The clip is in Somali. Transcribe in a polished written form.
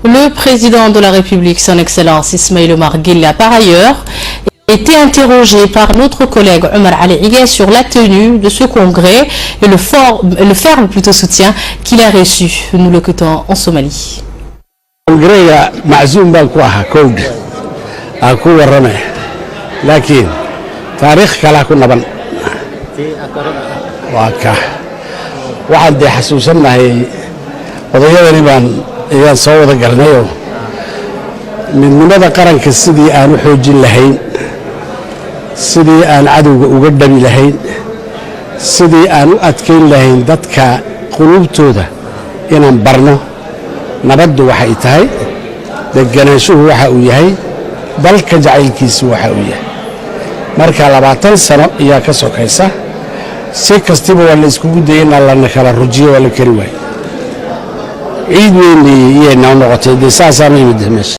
Le président de la République, son Excellence Ismaïl Omar Guelleh, a par ailleurs été interrogé par notre collègue Omar Ali Igué sur la tenue de ce congrès et le ferme plutôt soutien qu'il a reçu. Nous l'écoutons en Somalie. Congrès macsuum baan ku ahaa kowdha aan ku warramay, laakiin taariikh kalaa ku naban. Waa ka waxaan dee xasuusannahay odayadani baan ayaan soo wada galnayoo midnimada qaranka sidii aan u xoojin lahayn, sidii aan cadowga uga dhabi lahayn, sidii aan u adkayn lahayn dadka quluubtooda inaan barno nabaddu waxay tahay, deganaanshuhu waxa uu yahay, dalka jacaylkiisu waxa uu yahay. Marka 20 sano ayaa ka sokaysa, si kastiba waa la iskugu dayay inaa lana kala rujiyo, waa la kari waaye. Ciid weyn iyay noo noqotay dee, saasaanu imid meesha.